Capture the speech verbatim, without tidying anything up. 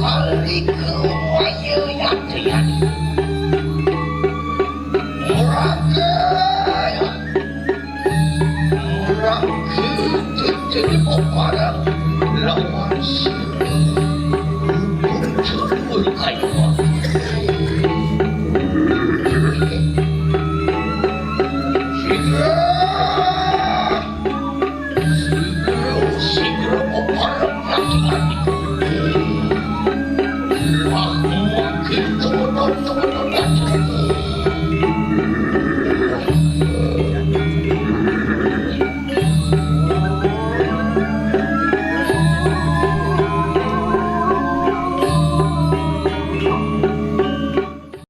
Alika waya yata yani. Muraka. Muraka. Tete bokara lawan si. Muncul kayu.